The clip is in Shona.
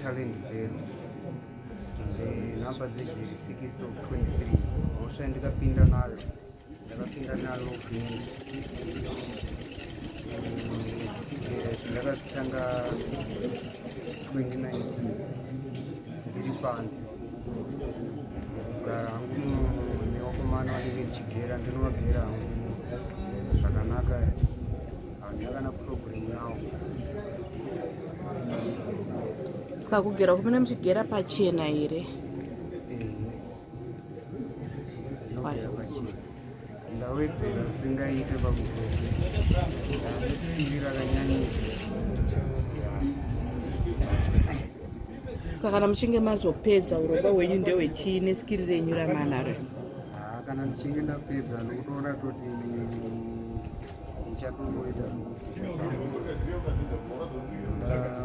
Talent Bell nhamba dzejeri 6 of 23. Mhosva yandikapinda nayo, ndakapinda nayo green. Ndakazvitanga 2019 ndiri panze, kugara hangu nevakomana vanenge ndichigera, ndinovagera hangu zvakanaka, handina kana problem nawo. Saka kugera kumene muchigera pachena here? Ndinogera pachena. Ndawedzera singaite pakugera, ndanesikiri rakanyanyisa. Saka kana muchinge mazopedza, urongwa hwenyu ndehwechii nesikiri renyu ramanaro? Haa, kana ndichinge ndapedza, ndikutoona toti ndichatonoita zvekubvisa.